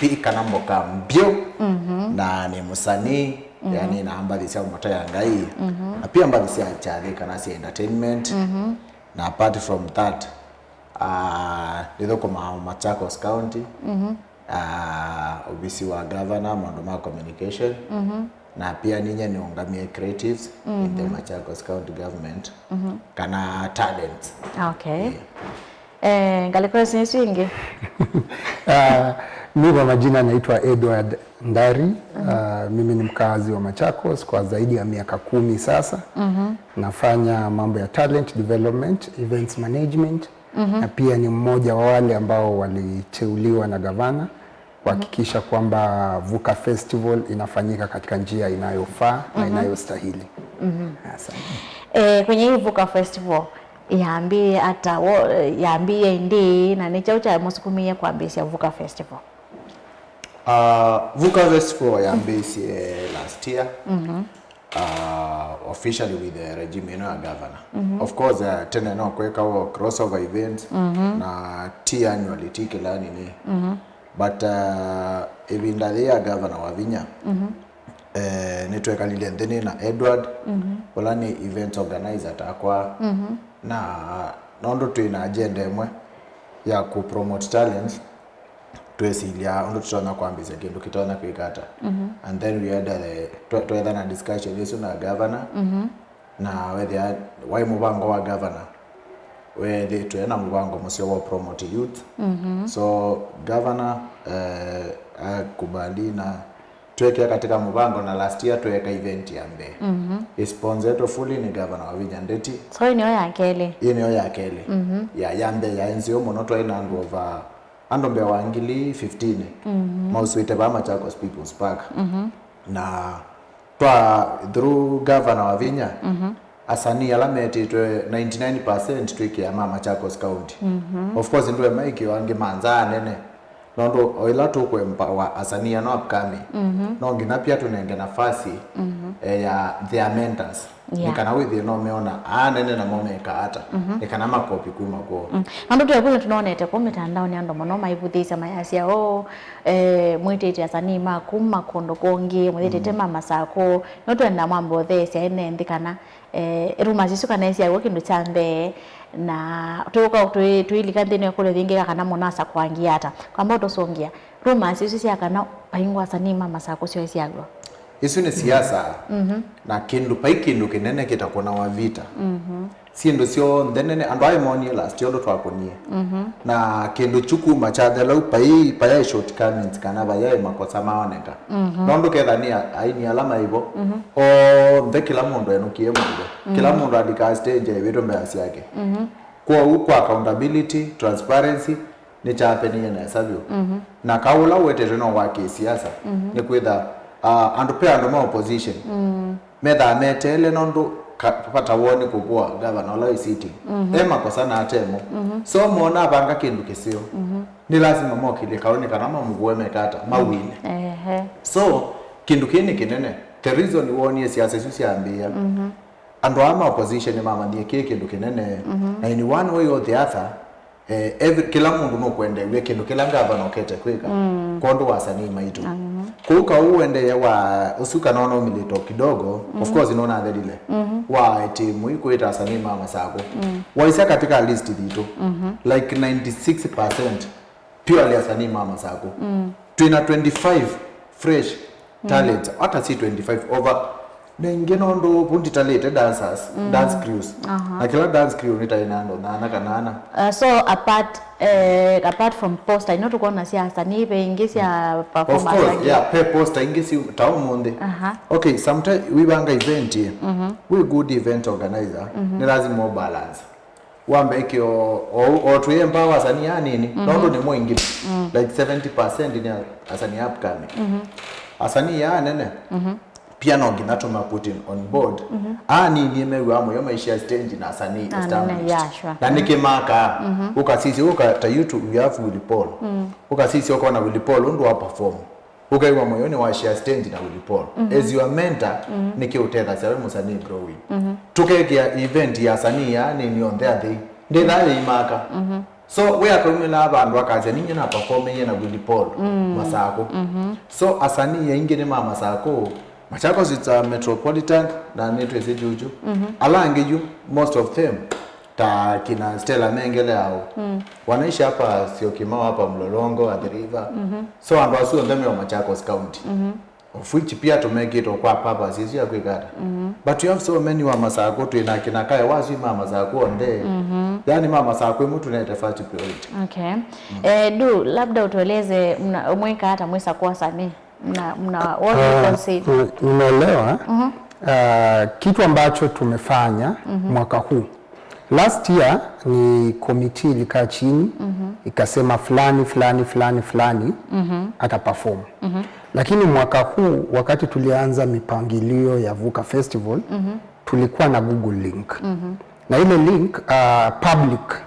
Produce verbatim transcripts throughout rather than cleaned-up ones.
pi kana mboka mbyu, na nĩ mũsanii, yani na mbathi sya ũmũtaya Ngai, na pia mbathi sya kyathĩ kana sya entertainment. Na apart from that, ah, nĩthũkũmaa Machakos County, ah, ovisi wa governor, maũndũ ma communication, na pia ninye nĩũngamie creatives in the Machakos County government, kana talents. Okay. Eh, ngalĩko isu isu ingĩ. Ah, mi kwa majina naitwa Edward Ndari. Ah, mimi ni mkazi wa Machakos kwa zaidi ya miaka kumi sasa. Nafanya mambo ya talent development, events management, na pia ni mmoja wa wale ambao waliteuliwa na gavana kuhakikisha kwamba Vuka Festival inafanyika katika njia inayofaa na inayostahili. Asante. Eh, kwenye hii Vuka Festival, yambĩĩe ata? Wo- yambĩĩe ĩndĩĩ, na nĩ kyaũ kyamũsukumĩie kwambĩĩsya Vuka Festival? Uh, Vuka Festival yambĩĩsye last year, uh, officially with the regime ĩno ya governor. Of course, uh, tene no kwĩkawa crossover events, na ti annually, ti kĩla nini. But uh, ĩvinda yĩĩ ya governor Wavinya, eh, nĩtwekalile nthĩ nĩ na Edward, ũla nĩ event organizer takwa, na nũndũ twĩ na agenda ĩmwe ya ku promote talents, twesilya ũndũ tũtonya kwambĩĩsya kĩndũ kĩtonya kwĩka ata. And then we had a, twe- twetha na discussion ĩsu na governor, na wethĩa waĩ mũvango wa governor wethĩtwe na mũvango mũseo wa promote youth. So governor, eh, akubali na twekĩa katika mũvango, na last year tweeka event ya mbee, isponsetwe fully nĩ governor Wavinya Ndeti. So ĩĩ nĩyo ya kelĩ? Ĩĩ nĩyo ya kelĩ. Ya, ya mbee yaĩ nzeo mũno, twaĩ na andũ over, andũ mbee wa ngili fifteen mausĩte vaa Machakos People's Park. Na twa through governor Wavinya, asanii ala metĩtwe ninety-nine percent twĩkĩa ma Machakos County. Of course ndũe maikĩo angĩ ma nza nene, nũndũ o ĩla tũkũempower asanii ano upcoming, no nginya pia tũnenge nafasi, eh, ya their mentors. Yeah. Nĩ kana wĩthĩe no meona aa nene namo meka ata, nĩ kana makopi kuma kwoo. Nũndũ twĩ kũu nĩtũnonete kũu mĩtandaonĩ andũ mũno maivũthĩĩsya mayasya, "Oh, eh, mwĩtĩte asanii ma kuma kũndũ kũngĩ, mwĩtĩte ma Masakũ." No twenda mwambe ũtheesya ene nthĩ kana, eh, rumors isu kana ĩsyaw'o kĩndũ kya mbee, na tũka tũi- tũilika nthĩnĩ wa kũlyo yĩngĩ kana mũnasakũangie ata. Kwamba ũtũsũngĩa, rumors isu sya kana vaingwa asanii ma Masakũ syo ĩsyaw'o? Isu nĩ siasa, na kĩndũ, vai kĩndũ kĩnene kĩtakũnawa vita. Syĩndũ syonthe nene, andũ aĩ moonie last year ũndũ twakũnie. Na kĩndũ kyu kuma kyathelau, vai, vayaĩ shortcomings kana vayaĩ makosa maoneka. Nũndũ ketha nĩ a- aini ala maivo, onthe kĩla mũndũ enũkie mũndũ. Kĩla mũndũ alikaa stage aĩvĩtwe mbea syake. Kwoou kwa accountability, transparency, nĩkyapenie nesa vyũ. Na kaũ ũla ũwetetwe no wa kĩsiasa, nĩkwĩtha, ah, andũ, pe andũ ma opposition methaa meteele nũndũ ka- vata woo nĩ kũvũa gavana ũla wĩ sitting. E makosa na atemo. So mona avanga kĩndũ kĩseo, nĩ lasima mokĩlye kaũ nĩ kana mamũvũe meka ata, mawine. Ehe. So kĩndũ kĩĩ nĩ kĩnene. The reason wonie siasa isu syambĩĩa, andũ aa ma opposition nĩmamanyie kĩĩ kĩndũ kĩnene, na in one way or the other, eh, every, kĩla mũndũ nũkwenda ew'e kĩndũ kĩla ngavana ũkete kwĩka kwondũ wa asanii maitũ. Kũu kaũ ũendee wa ũsu kana ũnaumĩlĩte o kidogo, of course nũnathelile, wa ĩtĩmũi kwĩta asanii ma Masakũ. Waisya katika list yitũ, like ninety-six percent purely asanii ma Masakũ. Twĩna twenty-five fresh talents, hata si twenty-five, over. Na ingĩ nũndũ vu nditalĩte dancers, dance crews. Na kĩla dance crew nĩtaĩ na andũ nana kana ana. Uh, so apart, eh, apart from poster, ino tũkwona sya asanii ve ingĩ sya performers angĩ. Of course, yeah, pe poster ingĩ si ta ũmũnthĩ. Aha. Okay, sometimes wĩvanga event ĩ, wĩ good event organizer, nĩ lazima ũ balance. Wambe ĩkĩo o, o twĩ empower asanii anini, nũndũ nĩ moingĩ, like seventy percent nĩ asanii upcoming. Asanii aa anene, pia no nginya tũma put in on board. Anini mew'aa mũyo maishia stage na asanii established. Yeah, sure. Na nĩkĩ makaa, ũkasisya, ũka ta YouTube, we have Willy Paul. Ũkasisya ũkona Willy Paul ũndũ wa perform. Ũkew'a mũyo nĩwashare stage na Willy Paul. As your mentor, nĩkĩ ũtethasya we mũsanii growing? Tũkekĩa event ya asanii aa anini onthe athei. Ndĩthaa yĩimaka. So we akaumĩla vandũ akasya, "Ninyie na performie na Willy Paul Masakũ." So asanii aingĩ nĩ ma Masakũ. Machakos it's a metropolitan, na nĩtwĩsĩ Juju. Ala angĩ yu, most of them, ta kina Stella Mengele ao, wanaishi hapa Syokimau, hapa Mlolongo, Athi River. So andũ asu onthe me o Machakos County, of which pia tũmekĩtwe kwa purpose ĩsu ya kwĩka ata. But you have so many wa Masakũ, twĩ na kina Kae Waswi ma Masakũ onthe. Yani ma Masakũ ĩmwe tũnete first priority. Okay. Eh, Du, labda utueleze mna- mwĩka ata mwĩsa kwa wasanii? Mna, mna, what do you Ah, consider? mm, nimeelewa. Ah, kitu ambacho tumefanya mwaka huu, last year ni committee ilikaa chini, ikasema fulani fulani fulani fulani ata perform, lakini mwaka huu wakati tulianza mipangilio ya Vuka Festival, tulikuwa na Google link, na ile link, ah, public,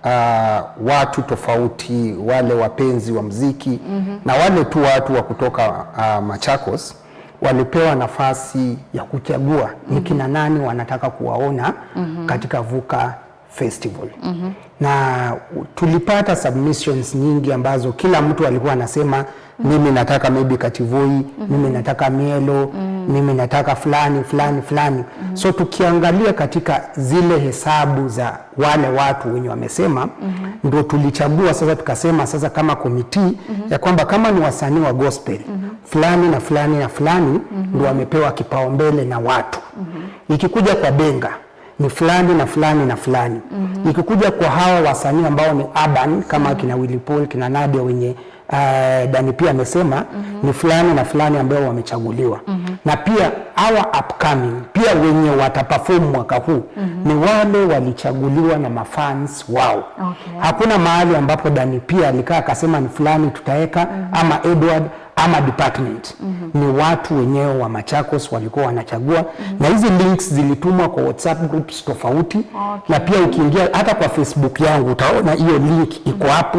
ah, watu tofauti, wale wapenzi wa muziki na wale tu watu wa kutoka, ah, Machakos walipewa nafasi ya kuchagua ni kina nani wanataka kuwaona katika Vuka Festival. Na tulipata submissions nyingi ambazo kila mtu alikuwa anasema, "Mimi nataka maybe Kativoi, mimi nataka Mielo, mimi nataka fulani, fulani, fulani." So tukiangalia katika zile hesabu za wale watu wenye wamesema, ndio tulichagua sasa, tukasema sasa kama committee ya kwamba kama ni wasanii wa gospel, fulani na fulani na fulani ndio wamepewa kipaumbele na watu. Ikikuja kwa Benga, ni fulani na fulani na fulani. Ikikuja kwa hawa wasanii ambao ni urban, kama kina Willy Paul, kina Nadia wenye, eh, Dani pia amesema, ni fulani na fulani ambao wamechaguliwa. Na pia our upcoming, pia wenye wataperform mwaka huu, ni wale walichaguliwa na mafans wao. Okay. Hakuna mahali ambapo Dani pia alikaa akasema ni fulani tutaeka, ama Edward, ama department. Ni watu wenyewe wa Machakos walikuwa wanachagua, na hizi links zilitumwa kwa WhatsApp groups tofauti. Na pia ukiingia hata kwa Facebook yangu utaona hiyo link iko hapo.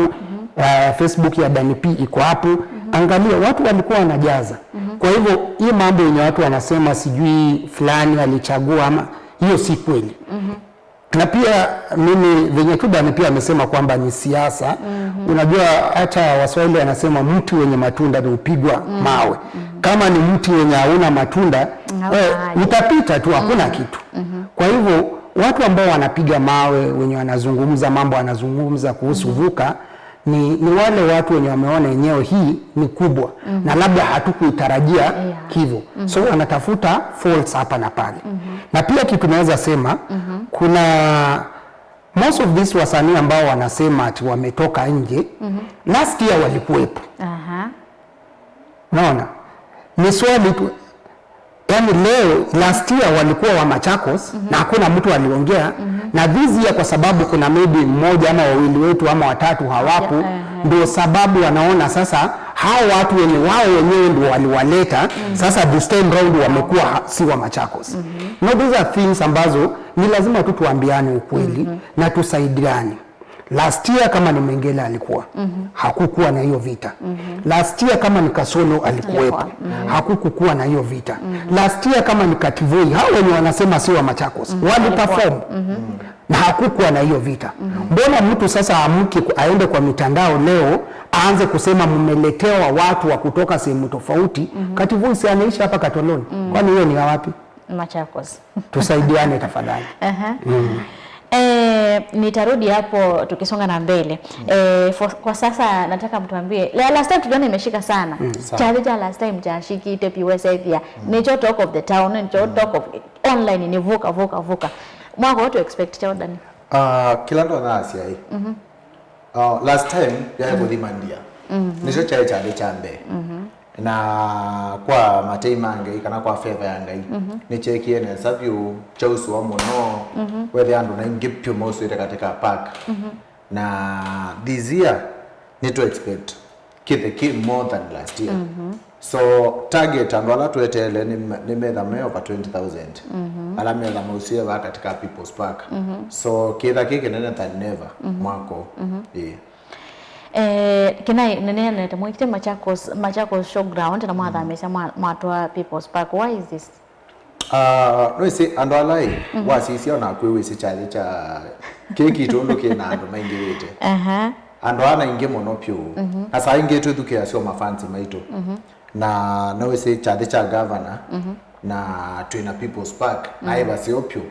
Uh, Facebook ya Dani P iko hapo. Angalia, watu walikuwa wanajaza. Kwa hivyo hii mambo yenye watu wanasema sijui fulani alichagua, ama, hiyo si kweli. Na pia mimi, venye tu Dani pia amesema kwamba ni siasa, unajua hata Waswahili wanasema mti wenye matunda ni upigwa mawe. Kama ni mti wenye hauna matunda, eh, utapita tu, hakuna kitu. Kwa hivyo watu ambao wanapiga mawe, wenye wanazungumza mambo, wanazungumza kuhusu Vuka, ni, ni wale watu wenye wameona eneo hii ni kubwa na labda hatukuitarajia hivyo. So wanatafuta faults hapa na pale. Na pia kitu naweza sema, kuna most of these wasanii ambao wanasema ati wametoka nje, last year walikuwepo. Aha. Naona ni swali tu, yani leo, last year walikuwa wa Machakos na hakuna mtu aliongea, na this year kwa sababu kuna maybe mmoja ama wawili wetu ama watatu hawapo, ndio sababu wanaona sasa hao watu wenye wao wenyewe ndio waliwaleta, sasa this time round wamekuwa ha- si wa Machakos. No, these are things ambazo ni lazima tu tuambiane ukweli na tusaidiane. Last year kama ni Mengele alikuwa, hakukuwa na hiyo vita. Last year kama ni Kasolo alikuwepo, hakukukuwa na hiyo vita. Last year kama ni Kativoi, hao wenye wanasema si wa Machakos, waliperform. Na hakukuwa na hiyo vita. Mbona mtu sasa aamke ku- aende kwa mitandao leo aanze kusema mmeletewa watu wa kutoka sehemu tofauti? Kativoi si anaishi hapa Katoloni. Kwani hiyo ni ya wapi? Machakos. Tusaidiane tafadhali. Aha. Eh, nitarudi hapo tukisonga na mbele. Eh, for, kwa sasa nataka mtuambie, la- last time tuliona imeshika sana. Chali cha last time cha shiki tepi wesethia. Nicho talk of the town, nicho talk of online ni Vuka, Vuka, Vuka. Mwaka ũũ tũ expect kyaũ, Dani? Ah, kĩla ndonya asyai. Uh, last time yaĩ kũthima ndia. Nĩkyo kyaĩ kyalĩ kya mbee. Na kwa matei ma Ngai kana kwa favor ya Ngai, nĩkyekie nesa vyũ, kyausũa mũno. Wethĩa andũ naingĩ vyũ mausũĩte katika park. Na this year nĩtũ expect kĩthe kĩ more than last year. So target andũ ala tweteele nĩ me- nĩ metha me over twenty thousand. Ala metha mausie vaa katika People's Park. So kĩtha kĩ kĩnene than never mwako. Ĩĩ. Eh, kĩna nĩneenete mwĩkĩte Machakos, Machakos Showground na mwathamĩsya mwa- mwatwaa People's Park. Why is this? Ah, nĩwĩsĩ andũ ala ĩ, wasisya ona kwĩ wĩsĩ kyathĩ kya kĩĩ kitũ ũndũ kĩ na andũ maingĩvĩte. Aha. Andũ ana aingĩ mũno pyũ. Na saa ingĩ twĩthukĩĩasya o mafansi maitũ. Na nĩwĩsĩ kyathĩ kya gavana, na twĩ na People's Park, na ĩ vaseo pyũ.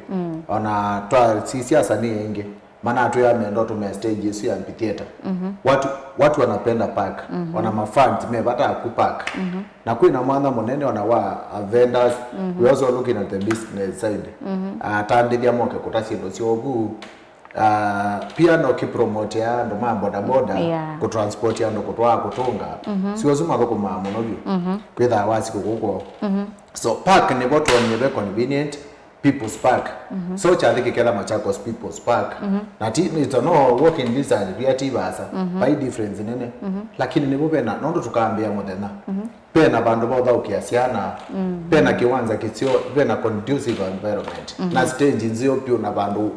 Ona twasisya asanii aingĩ manatwĩa menda ũtũmĩa stage ĩsu ya amphitheater. Watu, watu wanapenda park, ona mafans me vata ku park. Na kwĩ na mwanya mũnene ona wa, uh, vendors, we also looking at the business side. Atandĩthya moke kũta syĩndũ syoku. Uh, pia no kipromote andũ ma bodaboda, yeah, kũtransport andũ kũtwaa kũtũnga. Sio suma thũkũmaa mũno vyũ. Kwĩthaa wa sikũkũ kwoo. So park nĩvo twonye ve convenient, People's Park. So kyathĩ kĩketha Machakos People's Park. Na ti, it's a no walking distance, pia ti vasa. Vai difference nene. Lakini nĩvo vena, nũndũ tũkambĩa mũthenya. Vena vandũ va ũthaũkĩa syana. Vena kĩwanza kĩseo, vena conducive environment. Na stage nzeo pyũ na vandũ.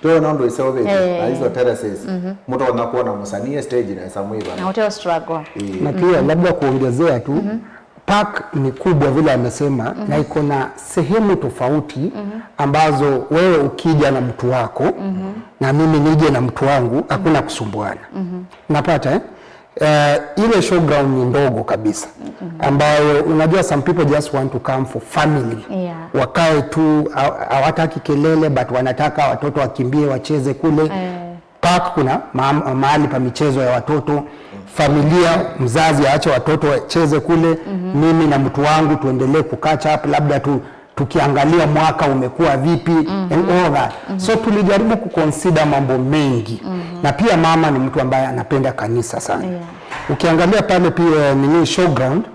Twona ũndũ iseũvĩtye, eh, na hizo terraces. Mũtonya kuona mũsanii e stage na esa mwĩva. Na ũteo struggle. Ĩĩ. Na pia labda kuongezea tu, park ni kubwa vile amesema, na iko na sehemu tofauti ambazo wewe ukija na mtu wako, na mimi nije na mtu wangu, hakuna kusumbuana. Napata, eh? Eh, ile showground ni ndogo kabisa, ambayo unajua some people just want to come for family. Yeah. Wakae tu, ha-, hawataki kelele, but wanataka watoto wakimbie wacheze kule. Eh. Park kuna ma-, mahali pa michezo ya watoto, familia, mzazi aache watoto wacheze kule, mimi na mtu wangu tuendelee ku catch up, labda tu, tukiangalia mwaka umekuwa vipi, and all that. So tulijaribu kuconsider mambo mengi. Na pia mama ni mtu ambaye anapenda kanisa sana. Yeah. Ukiangalia pale pia, eh, nini, showground,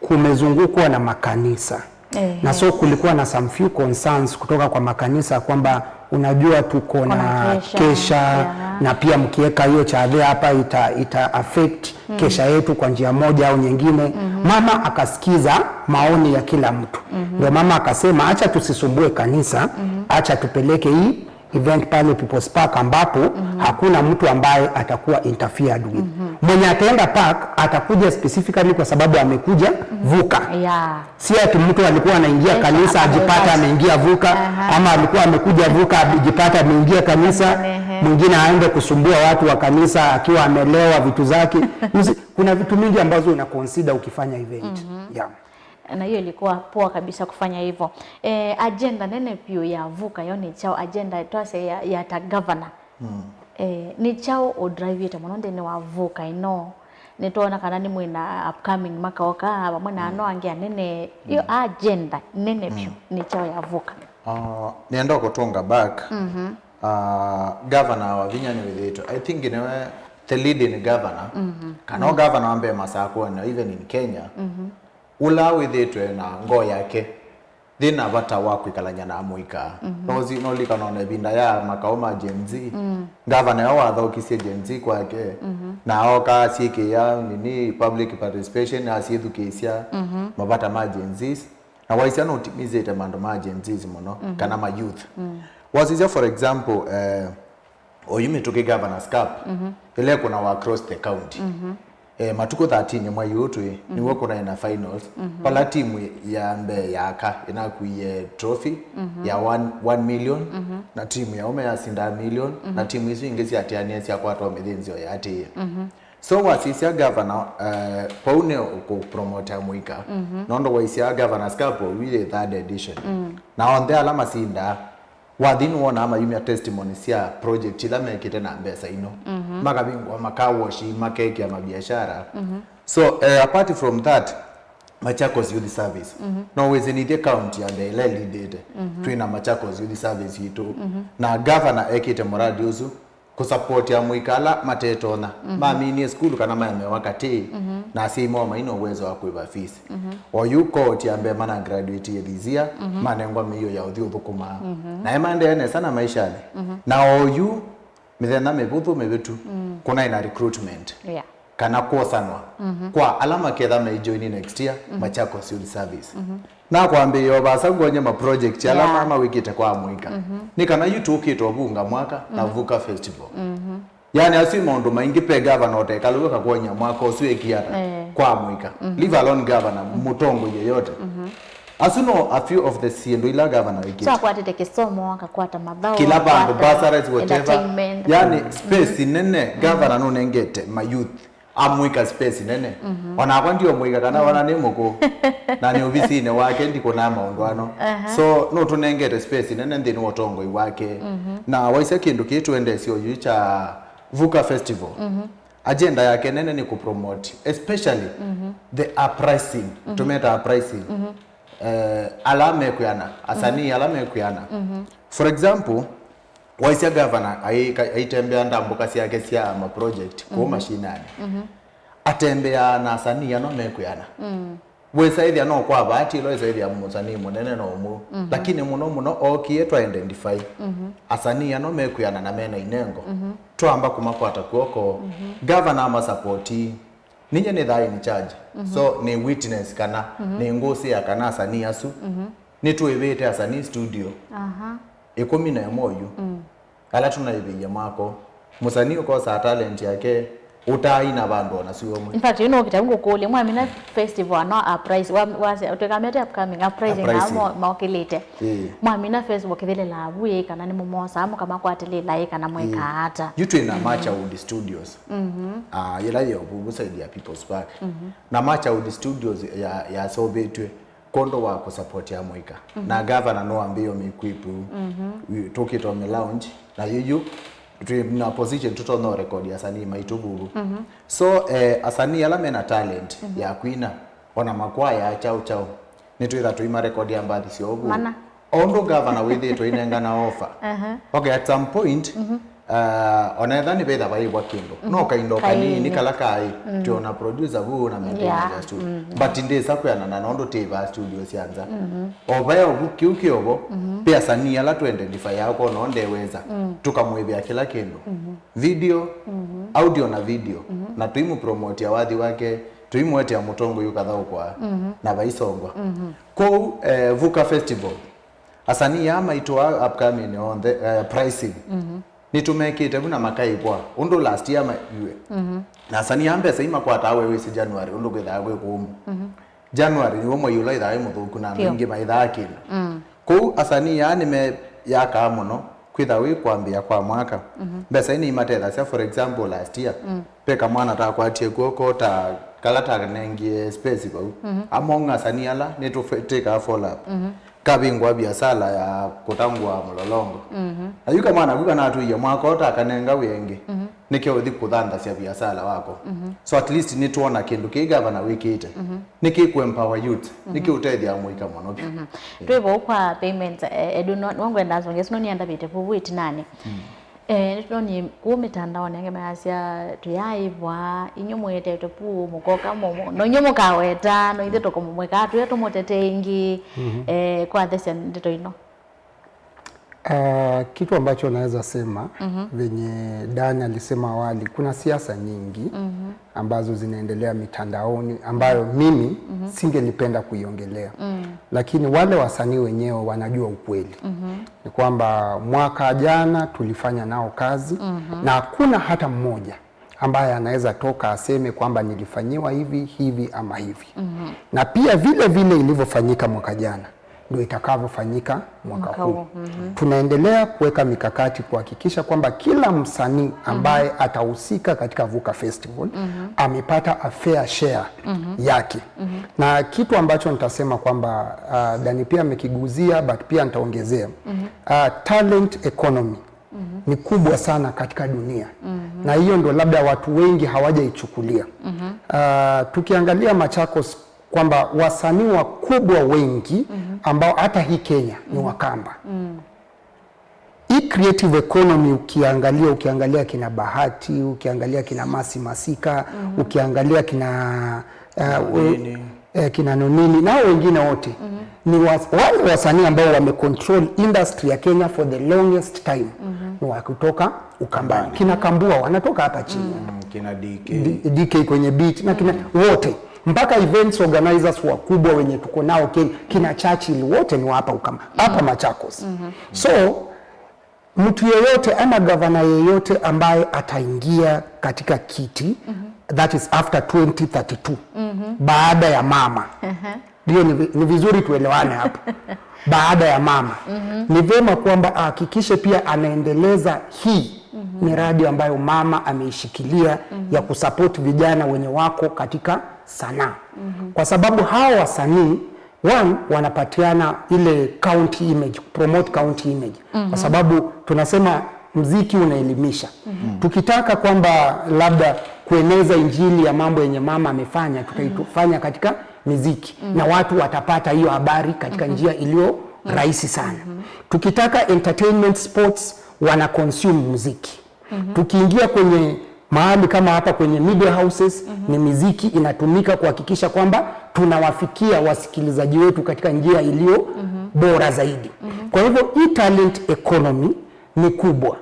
kumezungukwa na makanisa. Eh. Na so kulikuwa na some few concerns kutoka kwa makanisa kwamba, unajua, tuko na kesha, yeah, na pia mkiweka hiyo chadhe hapa ita, ita affect kesha yetu kwa njia moja au nyingine. Mama akasikiza maoni ya kila mtu. Ndio mama akasema, "Acha tusisumbue kanisa, acha tupeleke hii event pale People's Park ambapo hakuna mtu ambaye atakuwa interfered with." Mwenye ataenda park atakuja specifically kwa sababu amekuja vuka. Yeah. Si ati mtu alikuwa anaingia kanisa ajipata ameingia vuka, ama alikuwa amekuja vuka ajipata ameingia kanisa, mwingine aende kusumbua watu wa kanisa akiwa amelewa vitu zake. You see, kuna vitu mingi ambazo una consider ukifanya event. Yeah. Na hiyo ilikuwa poa kabisa kufanya hivyo. Eh, agenda nene piũ ya vuka yo nĩ kyaũ? Agenda twasya ya, ya ta governor. Eh, nĩ kyaũ ũdrivĩte mũno nthĩnĩ wa vuka ĩno? Nĩtwona kana nĩ mwĩna upcoming makaoka vamwe na ano angĩ anene. Yo agenda nene piũ nĩ kyaũ ya vuka? Ah, nĩenda kũtũnga back. Ah, governor wa vinya nĩwĩthĩĩtwe, I think nĩwe the leading governor. Kana o governor wa mbee Masakwani, even in Kenya. Ũla wĩthĩĩtwe na ngoo yake yĩ na vata wa kwĩkalany'a na amũika. Nozi-, nolikana ona ĩvinda ya makaũ ma Gen Z, ngavana yo wathaũkisye Gen Z kwake, na ooka asyĩkĩĩa nini, public participation, asyĩthukĩĩsya mavata ma Gen Zs, na waisya nũtimizĩte maũndũ ma Gen Zs mũno, kana ma youth. Wasisya, for example, eh, oyu mĩtũkĩ Governor's Cup, ĩla ĩkũnawa across the county. Eh, matukũ thirteen mwai ũũ twĩ, nĩw'o kũnaĩ na finals, vala timu ya mbee ya aka ĩnakuie trophy ya one, one million, na timu ya ũme yasindaa million, na timu isu ingĩ syatianie syakwatwa mĩthĩnzĩo yaatĩĩe. So wasisya governor, eh, vau nĩ kũpromote amũika, nũndũ waisya Governor's Cup oyu yĩ third edition. Na onthe ala masindaa, wathi nĩwonaa mayumya testimony sya project ila mekĩte na mbesa ino. Makavingũa makawoshi, makekĩa mabiashara. So, eh, apart from that, Machakos Youth Service. No wĩsĩ nĩthyĩ county ya mbee ĩla ĩlindĩte. Twĩ na Machakos Youth Service yitũ. Na governor ekĩte mũradi ũsu kũsapoti amũika ala matetonya, maminie sukulu kana maemewa katĩ, na asyai moo maina ũwezo wa kũĩva fees. Oyu cohort ya mbee mana graduate this year, manengwa mĩio ya ũthi ũthũkũmaa. Na emaendeea nesa na maishanĩ. Na oyu mĩthenya mĩvũthũ mĩvĩtu, kũnaĩ na recruitment. Yeah. Kana kwosanwa kwa ala maketha maijoini next year, Machakos Youth Service. Na kwambĩĩa o vaasa ngwony'e ma project ala ma mawĩkĩte kwa amũika. Nĩ kana yu tũkĩte ũvunga mwaka na Vuka Festival. Yani asu maũndũ maingĩ pe gavana ũtekalũka kakwony'a mwaka ũsu ekie ata kwa amũika. Leave alone governor, mũtongoi yeyote. Asu no a few of the syĩndũ ila gavana wĩkĩte. So akwatĩte kĩsomo, akakwata mathaũ, kĩla vandũ, bursaries, whatever. Entertainment. Yani space nene gavana nũnengete ma youth amwĩka space nene. Onakwa ndio mwĩka kana ona nĩ mũkũ na nĩ ovisinĩ wake ndikũnaa maũndũ ano. So nũtũnengete space nene nthĩnĩ wa ũtongoi wake. Na waisya kĩndũ kĩĩ tũendesye oyu kya Vuka Festival. Agenda yake nene nĩ kũpromote, especially the uprising, tũmeta uprising, eh, ala mekwĩana, asanii ala mekwĩana. For example, waisya gavana aika- aitembea ndambũka syake sya ma project kũu mashinani, atembeaa na asanii ano mekwĩana. Wĩsaĩthya no kwa bahati ĩla wĩsaĩthya mũsanii mũnene no ũmwe, lakini mũno mũno ookie twa identify asanii ano mekwĩana na mena inengo, twamba kũmakwata kw'oko. Gavana amasapoti. Ninyie nĩthaa in charge, so nĩ witness kana nĩ ngũsĩa kana asanii asu nĩtũĩvĩte asanii studio ĩkũmi na ĩmwe oyu ala tũnaĩvĩie mwako. Mũsanii ũkosaa talent yake ũtaaina vandũ ona syũmwe. In fact, you know, kĩtau ngũkũlya, mwamina festival ano a price, wa, wa, tũkamete upcoming, a pricing. Uprising. Amo mokĩlĩte. Ĩĩ. Mwamina festival kĩthĩlĩlaa vu ĩ kana nĩmũmosaa mũkamakwatĩlĩla ĩ kana mwĩkaa ata? Yu twĩ na Machaud Studios. Ah, yĩla yĩ ovuvu side ya People's Park. Na Machaud Studios ya, yaseũvĩtw'e kwondũ wa kũsapoti amũika. Na gavana nũambĩĩe ũmĩkwĩpũ. Yu- tũkĩte ũmĩ launch, na yuyu twĩ na position tũtonya ũrekodi asanii maitũ vuvu. So eh, asanii ala mena talent ya kwina, ona makwaya chao chao, nĩtwĩtha tũimarekodia mbathi syoo vu. Mana. O ũndũ gavana wĩthĩĩtwe ainengana offer. Okay, at some point, uh, ona etha nĩvethĩwa vaĩvwa kĩndũ, no kaindo kanini kala kaĩ, twĩona producer vu na maintainers ya studio. But ndĩsa kwĩanana na ũndũ tĩvaa studio sya nza. O vaĩ ovu kĩu kĩovo, ve asanii ala tũidentifyaa kwona ndeweza, tũkamwĩvĩa kĩla kĩndũ. Video, audio na video, na tũimũpromotia wathi wake, tũimũetea mũtongoi ũkathaũkwa na vaisongwa. Kũu eh, Vuka Festival, asanii aa maitũ aa upcoming onthe, eh, pricing, nĩtũmekĩte vu na makaĩvwa ũndũ last year maiwe. Na asanii aa mbesa imakwataa we wĩsĩ January ũndũ kwĩthaa kwĩ kũũmũ. January nĩw'o mwei ũla wĩthaa wĩ mũthũku na andũ aingĩ maithaa kĩndũ. Kũu asanii aa nĩmeyakaa mũno kwĩtha wĩ kwambĩĩa kwa mwaka. Mbesa ii nĩimatethasya, for example, last year, ve kamwana takwatie kw'oko ta kala tanengie space vau. Among asanii ala nĩtũtĩkaa follow up. Kavingwa viasala ya kũtangũa mũlolongo. Na yu kamwana ku kanatwĩie mwaka ũũ takanenga wĩa ĩngĩ. Nĩkĩ ũthi kũthanthasya viasala wako? So at least nĩtwona kĩndũ kĩĩ gavana wĩkĩte. Nĩkĩ kũ empower youth? Nĩkĩ ũtethya amũika mũno vyũ? Twĩ vau kwa payment, eh, Edu, no, no ngwenda asonge, sino niandavĩte vuvu ĩtinanĩ. Eh, nĩtũnonie kũu mĩtandaonĩ angĩ mayasya tũyaĩvwa, inyu mwĩtetwe puu mũkoka mũmũ, no inyu mũkaweta, no ithe tũkũmũmwĩkaa tũya tũmũtete ĩngĩ, eh, kwathesya ndeto ino. Ah, kitu ambacho naweza sema, venye Dan alisema awali, kuna siasa nyingi ambazo zinaendelea mitandaoni ambayo mimi singelipenda kuiongelea. Lakini wale wasanii wenyewe wanajua ukweli. Ni kwamba mwaka jana tulifanya nao kazi na hakuna hata mmoja ambaye anaweza toka aseme kwamba nilifanyiwa hivi, hivi ama hivi. Na pia vile vile ilivyofanyika mwaka jana, ndio itakavyofanyika mwaka huu. Tunaendelea kuweka mikakati kuhakikisha kwamba kila msanii ambaye atahusika katika Vuka Festival amepata a fair share yake. Na kitu ambacho nitasema kwamba, ah, Dani pia amekiguzia, but pia nitaongezea. Ah, talent economy ni kubwa sana katika dunia. Na hiyo ndo labda watu wengi hawajaichukulia. Ah, tukiangalia Machakos kwamba wasanii wakubwa wengi ambao hata hii Kenya ni Wakamba. Hii creative economy ukiangalia, ukiangalia kina Bahati, ukiangalia kina Mercy Masika, ukiangalia kina, uh, u- eh, kina Nonini, nao wengine wote ni was, wale wasanii ambao wamecontrol industry ya Kenya for the longest time ni wa kutoka Ukambani. Kina Kambua wanatoka hapa chini. Mm, kina D K. D- D K kwenye beat na kina wote, mpaka events organizers wakubwa wenye tuko nao Kenya, kina Churchill, wote ni wa hapa Ukamba, hapa Machakos. So mtu yeyote ama gavana yeyote ambaye ataingia katika kiti, that is after twenty thirty-two, baada ya mama, Ndio, ni vi-, ni vizuri tuelewane hapo. Baada ya mama, ni vema kwamba ahakikishe pia anaendeleza hii miradi ambayo mama ameishikilia ya kusupport vijana wenye wako katika sanaa. Kwa sababu hawa wasanii, one, wanapatiana ile county image, promote county image. Kwa sababu tunasema mziki unaelimisha. Tukitaka kwamba labda kueneza injili ya mambo yenye mama amefanya, tutaifanya katika miziki, na watu watapata hiyo habari katika njia iliyo rahisi sana. Tukitaka entertainment, sports, wana consume muziki. Tukiingia kwenye mahali kama hapa kwenye media houses, ni miziki inatumika kuhakikisha kwamba tunawafikia wasikilizaji wetu katika njia iliyo bora zaidi. Kwa hivyo, hii talent economy ni kubwa.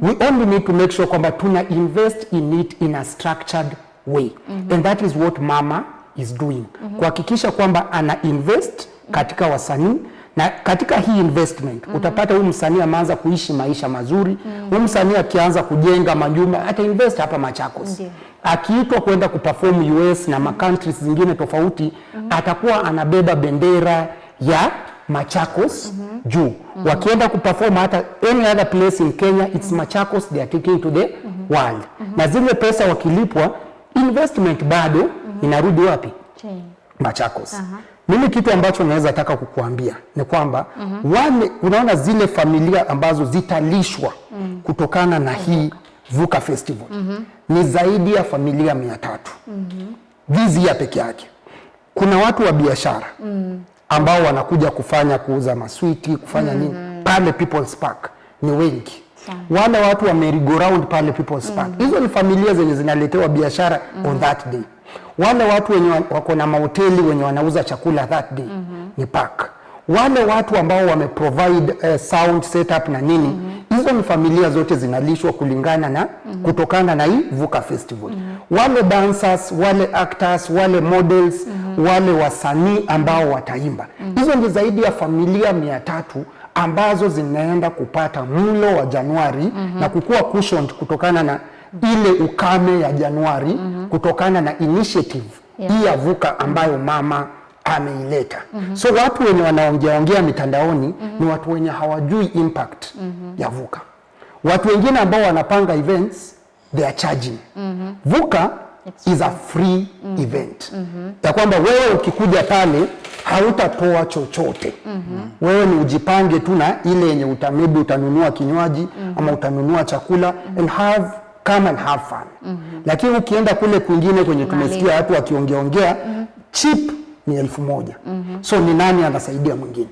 We only need to make sure kwamba tuna invest in it in a structured way. And that is what mama is doing. Kuhakikisha kwamba ana invest katika wasanii, na katika hii investment utapata huyu msanii ameanza kuishi maisha mazuri. Huyu msanii akianza kujenga manyumba, ata invest hapa Machakos. Ndio. Akiitwa kwenda kuperform U S na ma countries zingine tofauti, atakuwa anabeba bendera ya Machakos juu. Wakienda kuperform hata any other place in Kenya, it's Machakos they are taking to the world. Na zile pesa wakilipwa, investment bado inarudi wapi? Chini. Machakos. Mimi kitu ambacho naweza taka kukuambia ni kwamba wale, unaona zile familia ambazo zitalishwa kutokana na hii Vuka Festival ni zaidi ya familia mia tatu. This year peke yake. Kuna watu wa biashara ambao wanakuja kufanya, kuuza maswiti, kufanya nini pale People's Park ni wengi. Sana. Wale watu wa merry-go-round pale People's Park, hizo ni familia zenye zinaletewa biashara on that day. Wale watu wenye wa-, wako na mahoteli wenye wanauza chakula that day ni park. Wale watu ambao wameprovide, eh, sound setup na nini, hizo ni familia zote zinalishwa kulingana na, kutokana na hii Vuka Festival. Wale dancers, wale actors, wale models, wale wasanii ambao wataimba. Hizo ni zaidi ya familia mia tatu ambazo zinaenda kupata mlo wa Januari na kukua cushioned kutokana na ile ukame ya Januari, kutokana na initiative hii ya Vuka ambayo mama ameileta. So watu wenye wanaongea ongea mitandaoni ni watu wenye hawajui impact ya Vuka. Watu wengine ambao wanapanga events, they are charging. Vuka is a free event. Ya kwamba wewe ukikuja pale, hautatoa chochote. Wewe ni ujipange tu na ile yenye uta-, maybe utanunua kinywaji ama utanunua chakula and have, come and have fun. Lakini ukienda kule kwingine kwenye tumesikia watu wakiongeaongea, cheap ni elfu moja. So ni nani anasaidia mwingine?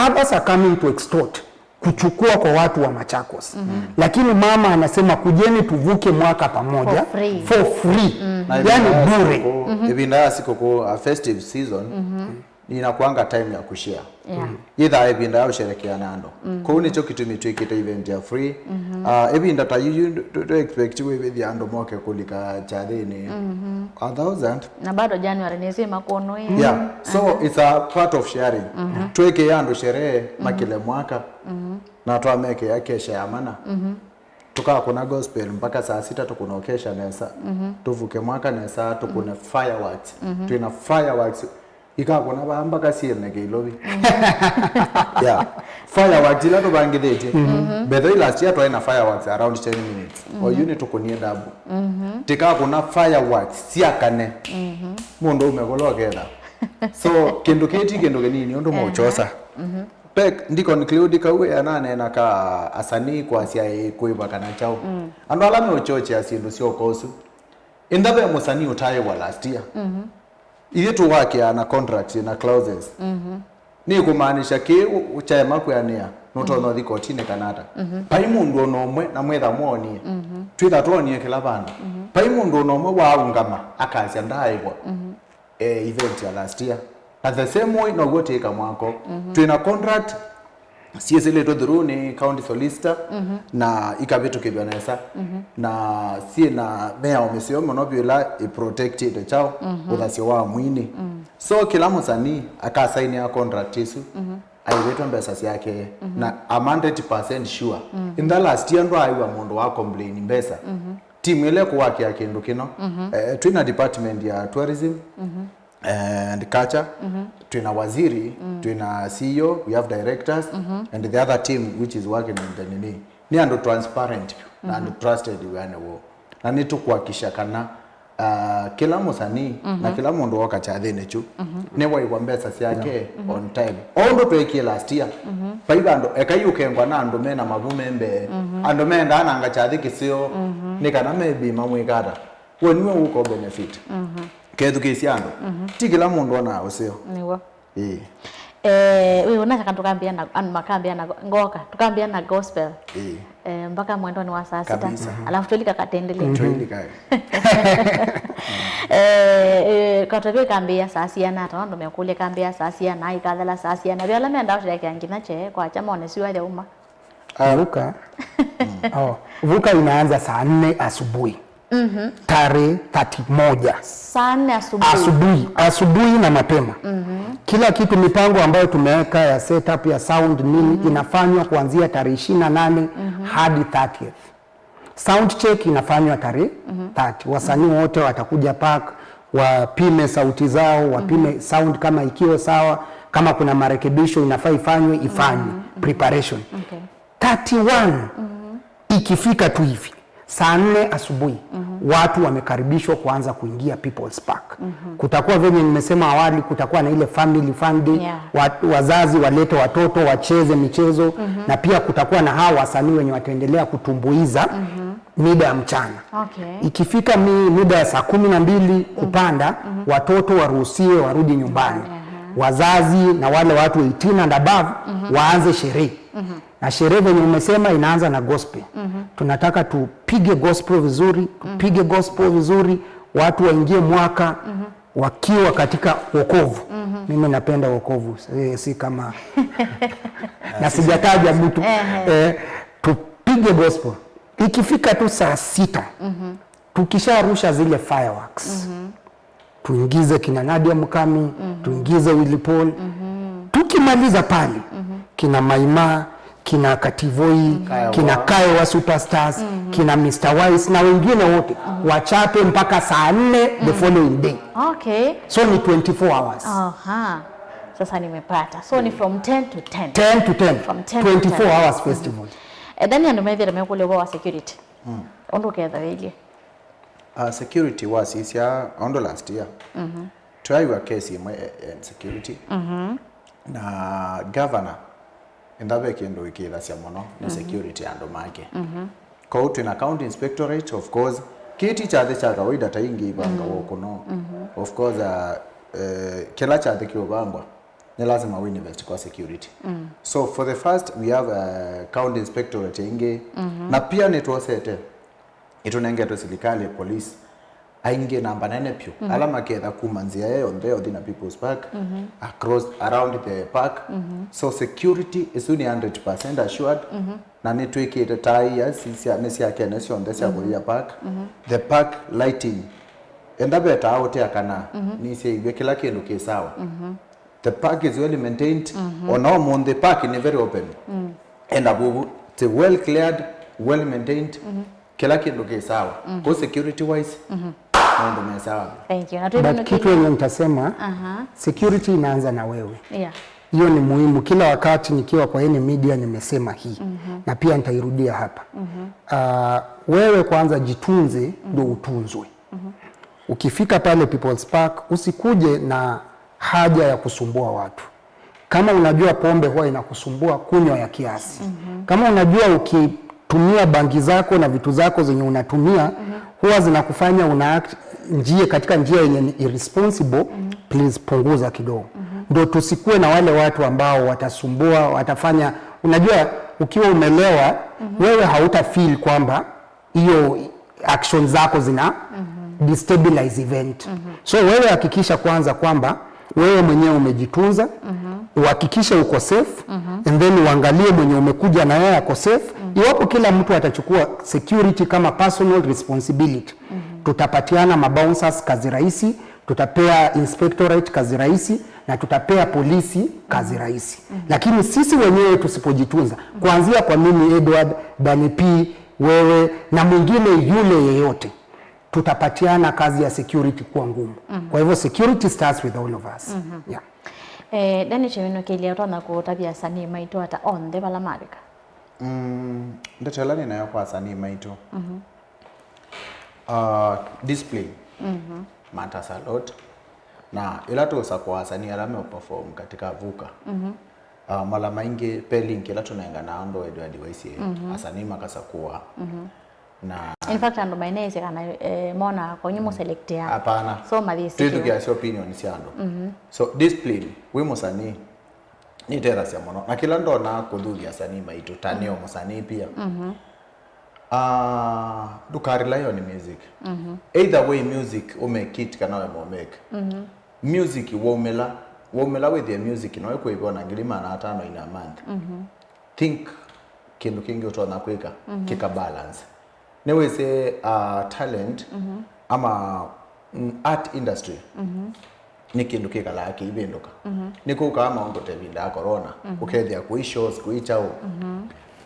Others are coming to extort, kuchukua kwa watu wa Machakos. Lakini mama anasema, "Kujeni tuvuke mwaka pamoja for free." For free. Na yani ĩvinda ya bure. Sikũkũ, ĩvinda ya sikũkũ, a festive season, inakuanga time ya kushare. Yeah. Yĩthaa ĩvinda ya ũsherekea na andũ. Kũu nĩkyo kĩtumi twĩkĩte event ya free. Ah, ĩvinda ta yuyu, tu, tu expect wĩvĩthya andũ moke kũlika kyathĩnĩ a thousand. Na bado January nĩsĩ makono ĩ. Yeah. So it's a part of sharing. Twĩkĩa andũ sherehe makĩle mwaka, na twamekĩa kesha ya mana. Tũkakũna gospel mpaka saa sita, tũkũna kesha nesa. Tũvuke mwaka nesa, tũkũne fireworks. Twĩna fireworks ikakũna vaa mpaka siene kĩilovi. Yeah. Fireworks ila tũvangĩthĩtye. Betho last year twaĩ na fireworks around ten minutes. Oyu nĩtũkũnie dabu. Tĩkakũna fireworks syakane. Mũndũ ume kũla ũketha. So, kĩndũ kĩĩ ti kĩndũ kĩnini, ũndũ mũũkyosa. Pek, ndi conclude kau ananeena ka asanii kwasya ĩ kũĩva kana kyaũ. Andũ ala meũchochea syĩndũ syoka ũsu. Ĩndĩ ve mũsanii ũtaĩwa last year. Ithyĩ tũwakĩaa na contract na clauses. Nĩ kũmaanisha kĩĩ ũ-, ũkyaema kwĩanĩa, nũtonya ũthi kotinĩ kana ata. Vai mũndũ o na ũmwe, na mwĩtha mwonie. Twĩtha twonie kĩla vandũ. Vai mũndũ o na ũmwe waaũngama, akasya ndaaĩvwa. Eh, event ya last year. Na the same way, now'o tĩĩka mwako. Twĩna contract, syĩsĩlĩtwe through nĩ county solicitor, na ikavĩtũkĩthw'a nesa, na syĩ na mĩao mĩseo mũno vyũ ĩla ĩprotectĩte kyaũ, ũthasyo wa mwini. So kĩla mũsanii akasainĩa contract ĩsu, aĩvĩtwe mbesa syake, na I'm hundred percent sure. In the last year ndwaaĩw'a mũndũ wa complain mbesa. Timu ĩla ĩkũwakĩa kĩndũ kĩno, eh, twĩna department ya tourism, and culture, twĩna waziri, twĩna C E O, we have directors, and the other team which is working in the nini. Nĩ andũ transparent vyũ, na andũ trusted wĩanĩ woo. Na nĩtũkũhakikisha kana, ah, kĩla mũsanii na kĩla mũndũ woka kyathĩnĩ kyu nĩwaĩwa mbesa syake on time. O ũndũ tweekie last year, vai vandũ ekai ũkengwa na andũ mena mavu me mbee. Andũ mendaa nanga kyathĩ kĩseo nĩ kana maybe mamwĩka ata. We nĩwe ũkũ benefit. Kethukĩĩsya andũ. Ti kĩla mũndũ onaa ũseo. Nĩw'o. Ĩĩ. Eh, wĩ ũna kana tũkambĩa na, andũ makambĩa na, ngoka, tũkambĩa na gospel. Ĩĩ. Eh, mpaka mwendoni wa saa sita. Kabisa. Alafu twĩlika katendele. Twĩlika. Eh, eh, katavyo kambĩa saa siana, ata andũ mekũlya kambĩa saa siana, ikathela saa siana. Vyo ala mendaa ũtilekea nginya kye, kwa cha mone siwa ya uma. Ah. Vuka. Oh, vuka inaanza saa nne asubuhi. Tarehe thirty moja. Saa nne asubuhi. Asubuhi, asubuhi na mapema. Kila kitu, mipango ambayo tumeweka ya setup ya sound nini, inafanywa kuanzia tarehe ishirini na nane hadi thirtieth. Sound check inafanywa tarehe thirty. Wasanii wote watakuja park, wapime sauti zao, wapime sound kama ikiwa sawa, kama kuna marekebisho inafaa ifanywe, ifanywe. Preparation. Okay. Thirty-one. Ikifika tu hivi saa nne asubuhi, watu wamekaribishwa kuanza kuingia People's Park. Kutakuwa, venye nimesema awali, kutakuwa na ile family fun day, yeah, wa-, wazazi walete watoto wacheze michezo, na pia kutakuwa na hawa wasanii wenye wataendelea kutumbuiza mida ya mchana. Okay. Ikifika mi-, mida ya saa kumi na mbili kupanda, watoto waruhusiwe warudi nyumbani. Aha. Wazazi na wale watu eighteen and above waanze sherehe. Na sherehe, venye umesema, inaanza na gospel. Tunataka tupige gospel vizuri, tupige gospel vizuri, watu waingie mwaka wakiwa katika wokovu. Mimi napenda wokovu, eh, si kama na sijataja mtu. Ehe. Eh, tupige gospel. Ikifika tu saa sita, tukisharusha zile fireworks, tuingize kina Nadia Mukami, tuingize Willy Paul. Tukimaliza pale, kina Maima, kina Kativoi, kina Kaewa Superstars, kina Mister Wise na wengine wote, wachape mpaka saa nne the following day. Okay. So ni twenty-four hours. Aha. Sasa nimepata. So ni from ten to ten. Ten to ten. From ten to ten. Twenty-four hours festival. Eh, ndani andũ methĩre mekũlya ũvoo wa security. Ũndũ ũketha wĩlye. Uh, security wasisya ũndũ last year. Twaĩw'a case ĩmwe ya insecurity. Na governor enda ve kĩndũ ĩkĩthasya mũno nĩ security ya andũ make. Kwoou twĩna county inspectorate, of course. Kĩĩ ti kyathĩ kya kawaida ta ingĩ ivangwa kũno. Of course, uh, eh, kĩla kyathĩ kĩũvangwa nĩ lazima we invest kwa security. So for the first, we have a county inspectorate ĩngĩ. Na pia nĩtwosete Nĩtũnengetwe silikalĩ, police aingĩ, namba nene vyũ, ala maketha kuma nzĩa ĩ yonthe ũthi na People's Park, across, around the park. So security ĩsu nĩ hundred percent assured, na nĩtwĩkĩte taa ia si sya, nĩ sya Kenya syonthe sya kũyia park. The park lighting, enda ve taa ũtea kana nĩsyaĩw'e, kĩla kĩndũ kĩ sawa. The park is well maintained. Ona ũmũnthĩ park nĩ very open. Enda vuvu, it's well cleared, well maintained. Kĩla kĩndũ kĩ sawa. Kwa security wise, maũndũ me sawa. Thank you. Na but kitu yenye nitasema, security inaanza na wewe. Yeah. Hiyo ni muhimu. Kila wakati nikiwa kwa any media nimesema hii. Na pia nitairudia hapa. Ah, wewe kwanza jitunze, ndio utunzwe. Ukifika pale People's Park, usikuje na haja ya kusumbua watu. Kama unajua pombe huwa inakusumbua, kunywa ya kiasi. Kama unajua ukitumia bangi zako na vitu zako zenye unatumia, huwa zinakufanya una act njia, katika njia yenye ni irresponsible, please punguza kidogo. Ndio tusikuwe na wale watu ambao watasumbua, watafanya, unajua, ukiwa umelewa, wewe hauta feel kwamba hiyo action zako zina destabilize event. So wewe hakikisha kwanza kwamba wewe mwenyewe umejitunza, uhakikishe uko safe, and then uangalie mwenye umekuja na yeye ako safe. Iwapo kila mtu atachukua security kama personal responsibility, tutapatiana mabouncers kazi rahisi, tutapea inspectorate kazi rahisi, na tutapea polisi kazi rahisi. Lakini sisi wenyewe tusipojitunza, kuanzia kwa mimi Edward, Danny P, wewe na mwingine yule yeyote, tutapatiana kazi ya security kuwa ngumu. Kwa hivyo security starts with all of us. Yeah. Eh, Danny Chemino Kelia, ũtonya kũtavya asanii maitũ ata onthe vala mavika? Mm, ndeto ĩla nĩnayo kwa asanii maitũ, uh, discipline matters a lot. Na ĩla tũsakũa asanii ala me perform katika VUCA, uh, mala maingĩ pe link ĩla tũnenganaa andũ Edward Waisye, asanii makasakũa. Na In fact, andũ maineesya kana eh, mona kwenyu mũselectea. Hapana. So mathiĩ sikio. Twĩthukĩasya opinion sya andũ. So discipline wĩ mũsanii nĩtethasya mũno. Na kĩla ndona kũthuthya asanii maitũ, ta nĩo mũsanii pia. Ah, ndũka rely on music. Either way music ũmake it kana we mũmake. Music waumĩla, waumĩla wĩthĩe music no ĩkũĩve ona ngili maana atano in a month. Think kĩndũ kĩngĩ ũtonya kwĩka kĩka balance. Nĩwĩsĩ uh, talent ama mm, art industry nĩ kĩndũ kĩkalaa kĩivĩndũka. Nĩkũkaa maũndũ ta ĩvinda ya corona, ũkethĩa kũi shows, kũi kyaũ.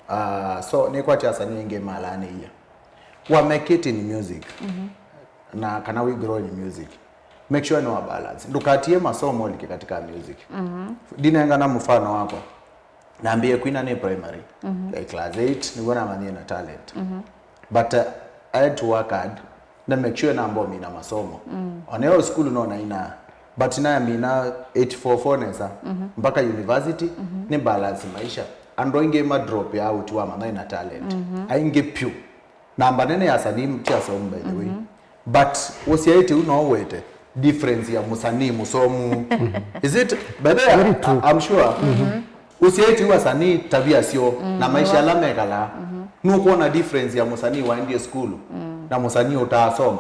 Uh, so nĩkwatya asanii aingĩ malaanĩie. Wa make it in music na kana we grow in music, make sure nĩ wa balance. Ndũkatie masomo ũlike katika music. Ndinengana mũfano wakwa. Nambĩĩe kwina nĩ primary, like class eight, nĩw'o namanyie na talent. But uh, I had to work hard, na make sure namba ũmina masomo. Ona yo sukulu no nainaa, but namina eight four four nesa mpaka university, nĩ balance maisha. Andũ aingĩ ma drop ya out wa manya ina talent. Aingĩ piũ. Namba nene ya asanii ti asomu, by the way. But ũsyaĩte u no ũwete difference ya mũsanii mũsomu. Is it? By the way, Very true. I'm sure. Ũsyaĩte u asanii tavia syo na maisha ala mekalaa. Nũkwona difference ya mũsanii waendie sukulu na mũsanii ũtaasoma.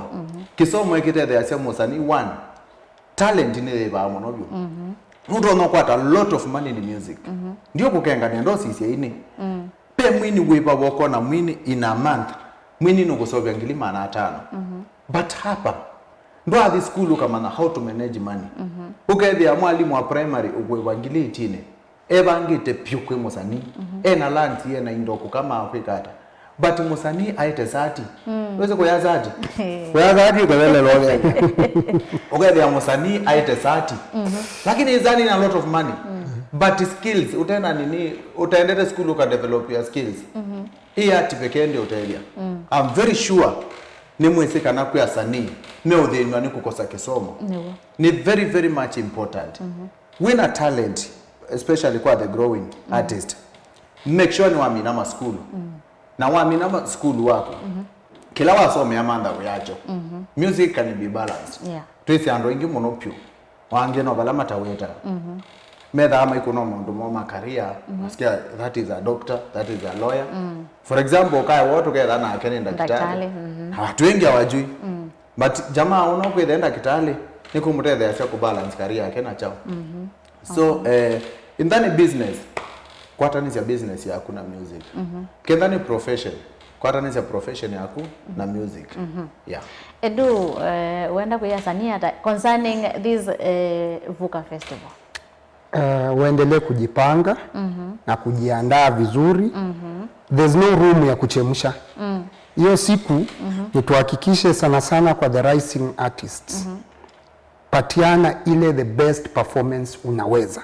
Kĩsomo ĩkĩtetheasya mũsanii one. Talent nĩ yĩvaa mũno vyũ. Nũtonya ũkwata a lot of money in music. Ndio kũkengania ndosisya ini. Pe mwini wĩva wokona mwini in a month, mwini nũkũseũvya ngili maana atano. But hapa, ndwathi school ũkamanya how to manage money. Ũkethĩa mwalimu wa primary ũkũĩva ngili eighteen, evangĩte pyũ kwĩ mũsanii. Ena lands, ena indo kũkamaa kwĩka ata. But mũsanii aĩte sati. Wĩsĩ kũya sati? Kũya sati ũkathelelwa ũkethĩa. Ũkethĩa mũsanii aĩte sati. Lakini is earning a lot of money. But skills, ũtena nini, ũtaendete school ũkadevelop your skills. Ĩ ati pekee ndĩũtethya. I'm very sure nĩmwĩsĩ kana kwĩ asanii meũthĩnw'a nĩ kũkosa kĩsomo. Nĩw'o. Nĩ very, very much important. Wĩna talent, especially kwa the growing artist, make sure nĩwamina masukulu. Na wamina ma- sukulu waku, kĩla wasomea mantha wĩakyo. Music can be balanced. Yeah. Twĩsĩ andũ aingĩ mũno pyũ. Wangĩ no vala matawĩta. Methaa maikũnwa maũndũ moo ma career, masikia that is a doctor, that is a lawyer. For example, kae woo tũketha nake nĩ ndakitali. Ndakitali, mhm. Watu wengi hawajui. But jamaa ũno kwĩthe ndakitali, nĩ kũmũtetheasya kũ balance career yake na chao. So, eh, in that business, kwatanĩsya business yaku na music. Ketha nĩ profession, kwatanĩsya profession yaku na music. Yeah. Edu, eh, wenda kuya sani ata concerning this eh, Vuka Festival? Uh, waendelee kujipanga na kujiandaa vizuri. There's no room ya kuchemsha. Hiyo siku ni tuhakikishe sana sana kwa the rising artists, patiana ile the best performance unaweza.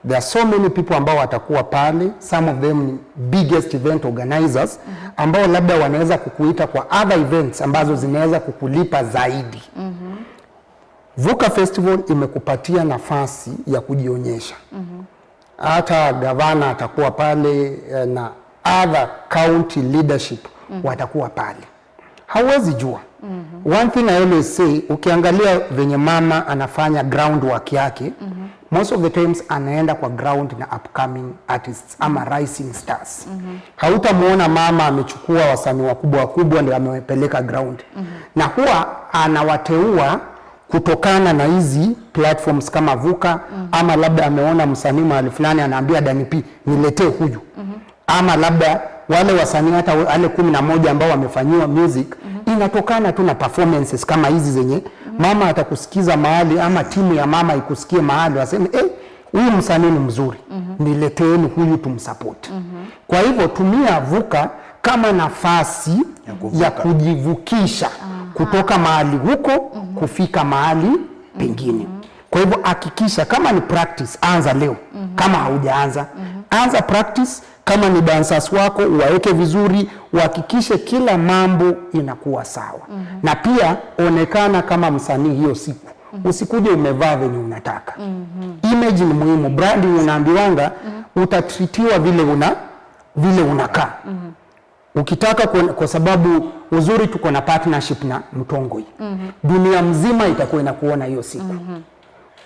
There are so many people ambao watakuwa pale, some of them ni biggest event organizers, ambao labda wanaweza kukuita kwa other events ambazo zinaweza kukulipa zaidi. Vuka Festival imekupatia nafasi ya kujionyesha. Hata gavana atakuwa pale, eh, na other county leadership watakuwa pale. Hauwezi jua. One thing I always say, ukiangalia venye mama anafanya ground work yake, most of the times anaenda kwa ground na upcoming artists ama rising stars. Hautamuona mama amechukua wasanii wakubwa wakubwa ndio amewapeleka ground. Na huwa anawateua kutokana na hizi platforms kama Vuka, ama labda ameona msanii mahali fulani anaambia Dani P, "Niletee huyu." Ama labda wale wasanii hata wale kumi na moja ambao wamefanyiwa music, inatokana tu na performances kama hizi zenye mama atakusikiza mahali ama timu ya mama ikusikie mahali waseme, "Eh, huyu msanii ni mzuri, nileteeni huyu tumsupport." Kwa hivyo tumia Vuka kama nafasi ya kujivukisha. kutoka mahali huko kufika mahali pengine. Kwa hivyo hakikisha kama ni practice, anza leo. Kama haujaanza, anza practice. Kama ni dancers wako, uwaweke vizuri, uhakikishe kila mambo inakuwa sawa. Na pia onekana kama msanii hiyo siku. Usikuje umevaa venye unataka. Image ni muhimu. Branding unaambiwanga, utatritiwa vile una, vile unakaa. Ukitaka kuona, kwa sababu uzuri tuko na partnership na Mutongoi. Dunia mzima itakuwa inakuona hiyo siku.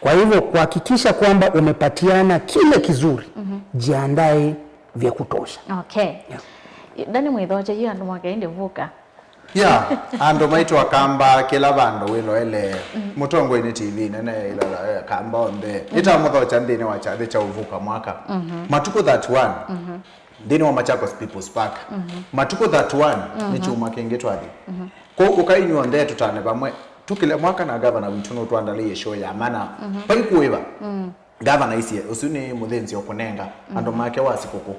Kwa hivyo kuhakikisha kwamba umepatiana kile kizuri, jiandae vya kutosha. Okay. Yeah. Dani Mwithoche, yu andũ make indi vuka. Ya, andũ maitũ Akamba kĩla vandũ wĩloele Mũtongoi-inĩ T V nene ĩlola, eh, Akamba onthe. Nĩtamũthokya nthĩnĩ wa kyathĩ kya ũvuka mwaka. Matukũ thirty-one, nthĩnĩ wa Machakos People's Park. Matukũ thirty-one nĩ kyumwa kĩngĩ twathi. Kwoou ũkai inyw'onthe tũtane vamwe tũkĩle mwaka na ngavana witũ nũtwandalĩie show ya mana. Vai kũĩva. Ngavana aisie, ũsu nĩ mũthĩnzĩo kũnenga andũ make wa sikũkũ.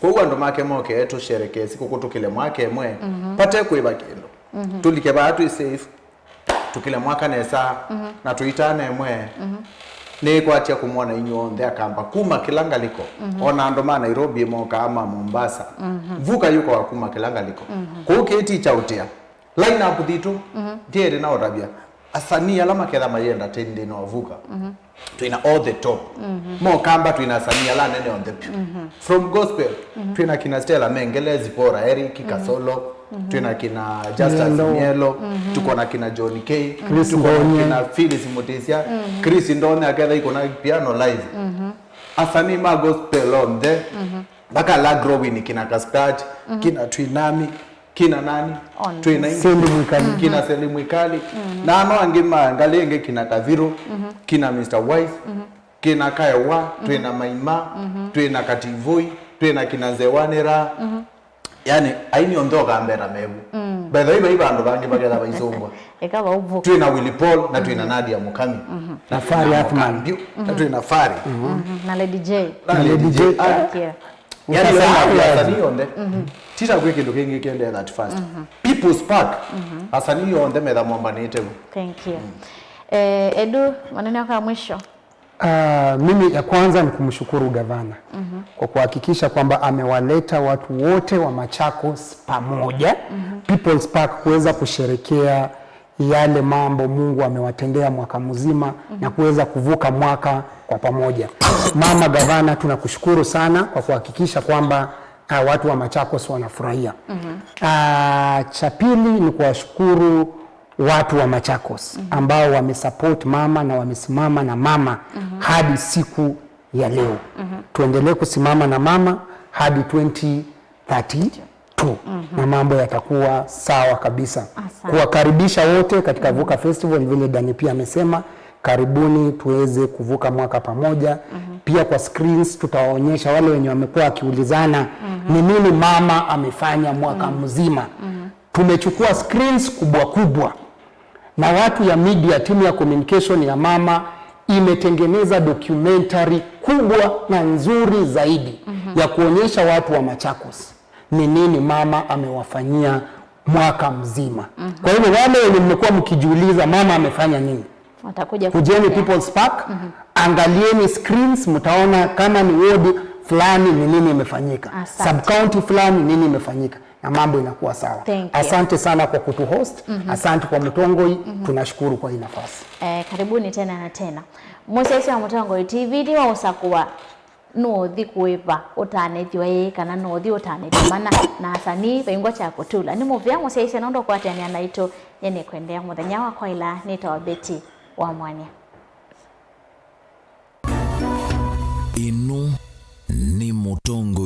Kwoou andũ make moke tũsherekee sikũkũ tũkĩle mwaka ĩmwe vate kũĩva kĩndũ. Tũlike vaa twĩ safe, tũkĩle mwaka nesa, na tũitane ĩmwe. Nĩkwatya kũmwona inyw'onthe Akamba kuma kĩla ngalĩko. Ona andũ ma Nairobi mokaa, ma Mombasa. Vuka yũkawa kuma kĩla ngalĩko. Kũu kĩti kyaũtĩa. Line up thitũ, ndiĩte na ũtavya. Asanii ala maketha mayenda tĩ nthĩnĩ wa Vuka. Twĩna all the top. Mokamba twĩna asanii ala anene onthe vyũ. From gospel, twĩna kina Stella Mengele, Zipporah Eric, Kasolo, twĩna kina Justus Mielo, tuko na kina John K, Chris tuko na Ndonye, kina Phyllis Mutisya, Chris Ndonye aketha iko na piano live. Asanii ma gospel onthe, mpaka la growing, kina Kaskach, kina Twinami, kina nani? Onthe. Twĩna Seli Mwikali. Kina Seli Mwikali. Na ano angĩ ma ngalĩ ĩngĩ, kina Kathirũ, kina Mister Wise, kina Kaewa, twĩna Maima, twĩna Kativoi, twĩna kina Nzewanĩra. Yani, aini onthe ũkambeta mevu. By the way, vai vandũ vangĩ vaketha vaisũngwa. Eka vauvu. Twĩna Willy Paul, na twĩna Nadia Mukami. Na Fari Athman. Mukami, na twĩna Fari. Na Lady J. Na Lady J. Thank you. Yani, ũtasahau leo asanii onthe. Tita kwĩ kĩndũ kĩngĩ kĩendee thirty-first. People's Park. Asanii onthe metha mombanĩte vu. Thank you. Eh, Edu, maneno yako ya mwisho. Ah, mimi ya kwanza ni kumshukuru gavana kwa kuhakikisha kwamba amewaleta watu wote wa Machakos pamoja, People's Park, kuweza kusherekea yale mambo Mungu amewatendea mwaka mzima na kuweza kuvuka mwaka kwa pamoja. Mama Gavana, tunakushukuru sana kwa kuhakikisha kwamba, ah, watu wa Machakos wanafurahia. Ah, cha pili ni kuwashukuru watu wa Machakos ambao wamesupport mama na wamesimama na mama hadi siku ya leo. Tuendelee kusimama na mama hadi twenty thirty-two, na mambo yatakuwa sawa kabisa. Asante. Kuwakaribisha wote katika Vuka Festival, vile Dani pia amesema, karibuni tuweze kuvuka mwaka pamoja. Pia kwa screens tutawaonyesha wale wenye wamekuwa wakiulizana ni nini mama amefanya mwaka mzima. Tumechukua screens kubwa kubwa, na watu ya media, timu ya communication ya mama imetengeneza documentary kubwa na nzuri zaidi ya kuonyesha watu wa Machakos ni nini mama amewafanyia mwaka mzima. Kwa hivyo wale wenye mmekuwa mkijiuliza mama amefanya nini, watakuja kujeni kusikia. People's Park, angalieni screens, mtaona kama ni ward fulani ni nini imefanyika, Asante. Sub county fulani nini imefanyika, na mambo inakuwa sawa. Thank you. Asante sana kwa kutuhost. Asante kwa Mutongoi, tunashukuru kwa hii nafasi. Eh, karibuni tena na tena. Mũsyaĩĩsya wa Mũtongoi T V nĩwaũsakũa nũũthi kũĩva ũtanĩthw'a ĩĩ kana nũũthi ũtanĩthw'a mana, na asanii vaingwa kya kũtula. Nĩ mũvea mũsyaĩĩsya nũndũ ũkwatanĩa naitũ. Nyie nĩkwendea mũthenya wa kwaĩla. Nĩtawa Betty wa Mwania. Ĩno nĩ Mũtongoi.